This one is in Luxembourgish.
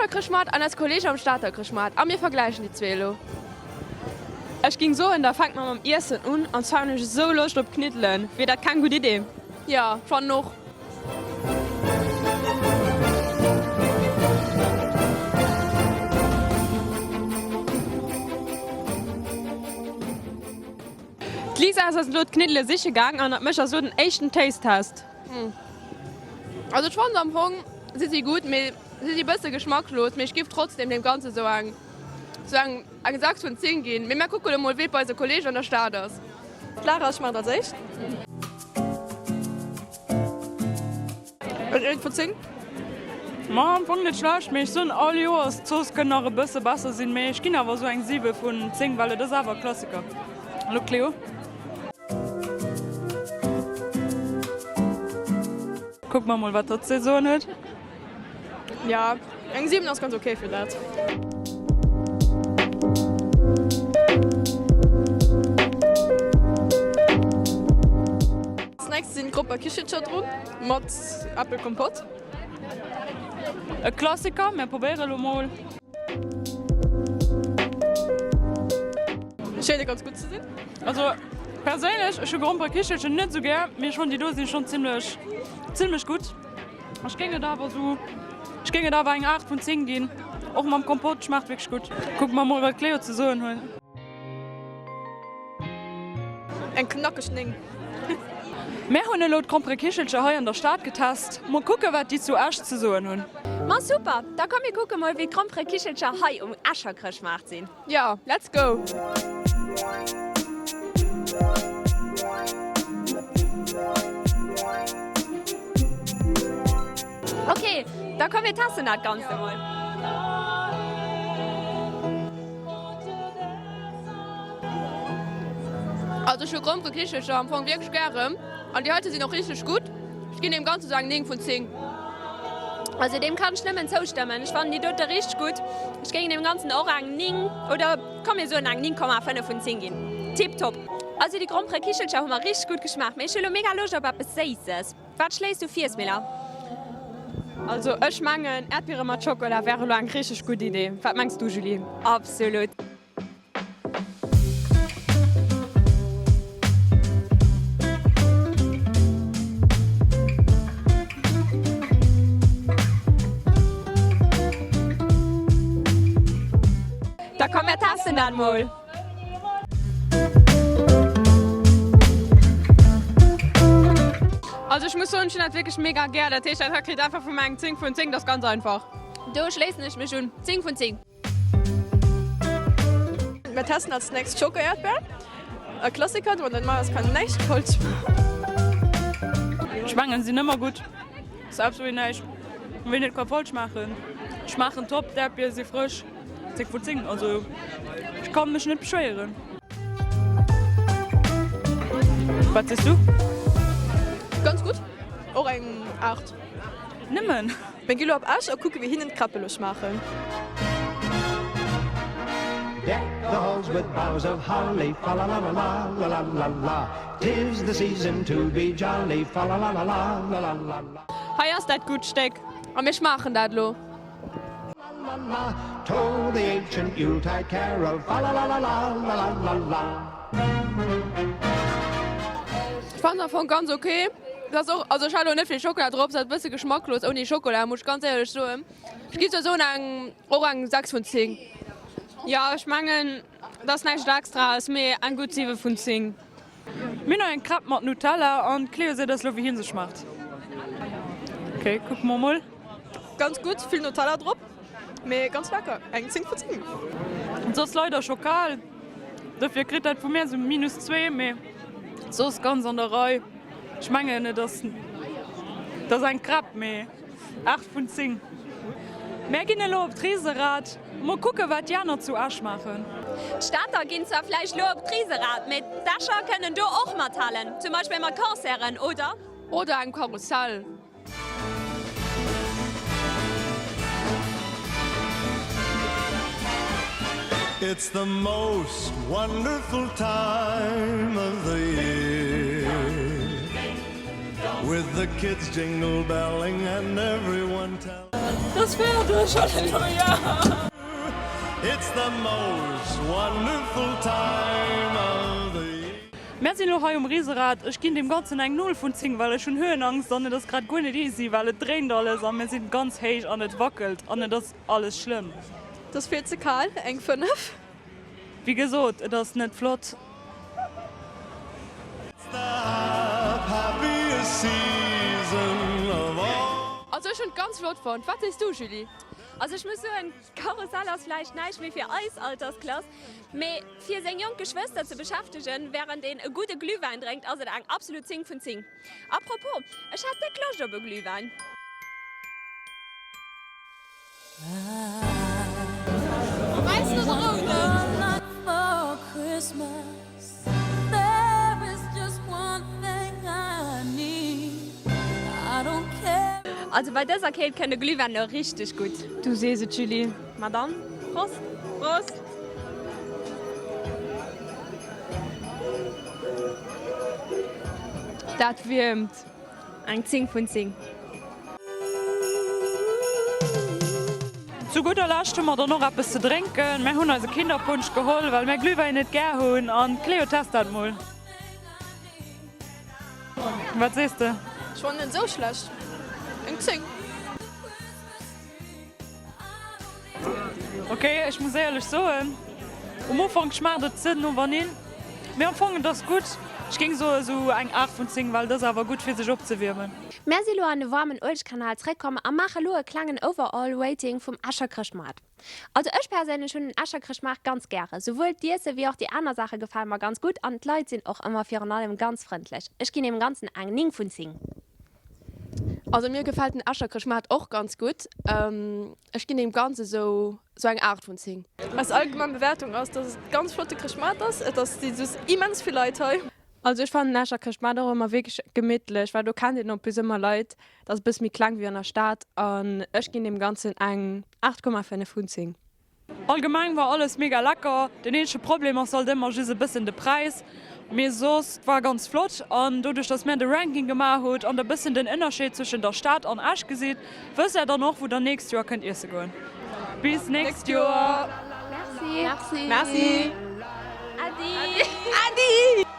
Escher Chrëschtmaart an eis Kolleegen am Stater Chrëschtmaart a mir vergläichen déi zwee elo. Ech ging soen, da fänke mer mam Iessen un, an zwar hunn ech esou Loscht op Kniddelen. Wier dat keng gutt Idee? Jo, fannen och. D'Lisa ass eis elo d'Kniddele siche gaang an hat mécht eis elo den éischten Taste Test. Also ech fannen se am Fong si si gutt, mee si si bësse geschmacklos, mee ech giff trotzdem deem Ganze sou eng sou eng eng 6 vun 10 ginn. Mee mär kucke lo mol wéi et bei eise Kolleegen an der Stad ass. D'Lara schmaacht als éischt. Eng 8 vun 10. Ma am Fong net schlecht, mee ech soen all Joers d'Zooss kënnt nach e bësse besser sinn, mee ech ginn awer esou eng 7 vun 10, well et ass awer e Klassiker. Hallo Cléo. Kucke mer mol wat hatt ze soen huet. Jo, eng 7 ass ganz ok fir dat. Als nächst sinn d'Gromperkichelcher drun mat Äppelkompott. E Klassiker, mir probéiere lo mol. Schéint ganz gutt ze sinn. Also perséinlech, ech hu Gromperekichelchen net esou gär, mee ech fannen déi do si schonn zimlech zimlech gutt. Ech géing et awer esou, ech géing et awer eng 8 vun 10 ginn, och mam Kompott, schmaacht wierklech gutt. Kucke mer mol wat d'Cléo ze soen huet. Eng knackeg 9. Mär hunn elo d'Gromperekichelcher hei an der Stad getest. Mol kucke wat déi zu Esch ze soen hunn. Ma super, da komm mir kucke mol wéi d'Gromperekichelcher hei um Escher Chrëschtmaart sinn. Jo, let's go! Ok, da komm mir testen dat Ganzt emol. Also ech hu Gromperekichelcher am Fong wierklech gären an déi heite sinn och richteg gutt. Ech ginn deem Ganze sou eng 9 vun 10. Also deem kann ech nëmmen zoustëmmen. Ech fannen déi dote richteg gutt. Ech géing deem Ganzen och eng 9 oder komm mir soen eng 9,5 vun 10 ginn. Tiptop. Also déi Gromperekichelcher hu mer richteg gutt geschmaacht, mee ech hu lo mega Loscht op eppes Séisses. Wat schléis du vir, Smilla? Also ech mengen Äerdbiere mat Schokola wär elo eng richteg gutt Idee. Wat mengs du Julie? Absolut. Da komm mir testen dat mol. Also ech muss soen, ech hunn dat wierklech mega gär. Dat heescht, dat hei kritt einfach vu mir eng 10 vun 10, dat ass ganz einfach. Do schléissen ech mech un, 10 vun 10. Mir testen als nächst Schokoerdbeeren, e Klassiker, deen net mei ass, kann näischt falsch maachen. Ech mengen sinn ëmmer gutt, ass absolut näischt wou een net ka falsch maachen. Schmaachen top, d'Äerdbiere si frësch. 10 vun 10, also ech kann mech net beschwéieren. Wat sees du? Ganz gutt, och eng 8. Nëmmen? Mir gi lo op Esch a kucke wéi hinnen d'Crêpe elo schmaachen. Deck the halls with boughs of holly, fa-la-la-la-la-la-la-la-la, 'Tis the season to be jolly, fa-la-la-la-la-la-la-la. Hei ass dat gutt Stéck. A mir schmaachen dat elo. Ech fannen se am Fong ganz ok. Et ass och, also ech hat elo net vill Schockela drop, se ass e bësse geschmacklos ouni Schockela, muss ech ganz éierlech soen. Ech gi se soen eng och eng 6 vun 10. Jo, ech mengen et ass näischt Extraes, mee eng gutt 7 vun 10. Mir hunn hei eng Crêpe mat Nutella an d'Cléo seet eis elo wéi hien se schmaacht. Ok, kucke mer mol. Ganz gutt, vill Nutella drop, mee ganz lecker, eng 10 vu 10. Et ass leider scho kal, dofir kritt dat vu mär sou minus zwee, mee soss ganz an der Rei. Ech mengen et ass et ass eng Crêpe, mee 8 vun 10. Mär ginn elo op d'Riserad, mol kucke wat déi aner zu Esch maachen. D'Stater ginn zwar vläicht elo op d'Riserad, mee d'Escher kënnen do och mathalen, zum Beispill mat Concerten oder. Oder engem Karussell. It's the most wonderful time of the year With the kids jingle belling and everyone telling. Et ass fäerdeg, Halleluja! It's the most wonderful time of the year. Mär sinn elo hei um Riserad. Ech ginn deem Ganzen eng 0 vun 10, well ech hunn Höhenangst an et ass grad guer net easy, well et dréint alles a mir sinn ganz héich an et wackelt an et ass alles schlëmm. Et ass vill ze kal, eng 5. Wéi gesot, et ass net flott. Also ech hunn et ganz flott fonnt. Wat sees du Julie? Also ech muss soen, d'Karussell ass vläicht näischt méi fir eis Altersklass, mee fir seng jonk Geschwëster ze beschäftegen wärend een e gudde Glühwäin drénkt ass et eng absolut 10 vun 10. A propos, ech hätt déck Loscht op e Glühwäin. Also bei dëser Keelt kënnt e Glühwäin elo richteg gutt. Du sees et Julie. Ma dann, Prost! Prost! Dat wiermt! Eng 10 vun 10. Zu gudder Lescht hu mer dann och eppes ze drénken. Mär hunn eise Kinderpunsch geholl, well mär Glühwäin net gär hunn. An d'Cléo test dat mol. Wat sees de? Ech fannen net esou schlecht. Eng 10. Ok, ech muss éierlech soen, um Ufank schmaacht et ze no Vanill, mee am Fong et ass gutt. Ech géing soe sou eng 8 vun 10, well et ass awer gutt fir sech opzewiermen. Mär si lo an de waarmen Uelechkanal zréckkomm a maache lo e klengen Overall Rating vum Escher Chrëschtmaart. Also ech perséinlech hunn den Escher Chrëschtmaart ganz gäre, souwuel d'Iesse wéi och déi aner Saache gefale mer ganz gutt an d'Leit sinn och ëmmer virun allem ganz frëndlech. Ech ginn deem Ganzen eng 9 vun 10. Also mir gefällt den Escher Chrëschtmaart och ganz gutt. Ech ginn deem Ganze sou sou eng 8 vun 10. Eis allgemeng Bewäertung ass, dass et ganz flotte Chrëschtmaart ass. Et ass si just immens vill Leit hei. Also ech fannen den Escher Chrëschtmaart och ëmmer wierklech gemittlech, well do kennt een och bis ëmmer Leit. Et ass e bësse méi kleng wéi an der Stad an ech ginn deem Ganzen eng 8,5 vun 10. Allgemeng war alles mega lecker, den eenzege Problem ass halt ëmmer just e bëssen de Präis, mee soss war ganz flott an doduerch dass mär de Ranking gemaach hutt an der bëssen den Ënnerscheed zwëschen der Stad an Esch gesitt, wësst är dann och wou der nächst Joer kënnt iesse goen. Bis nächst Joer! Merci. Merci. Adi. Adi.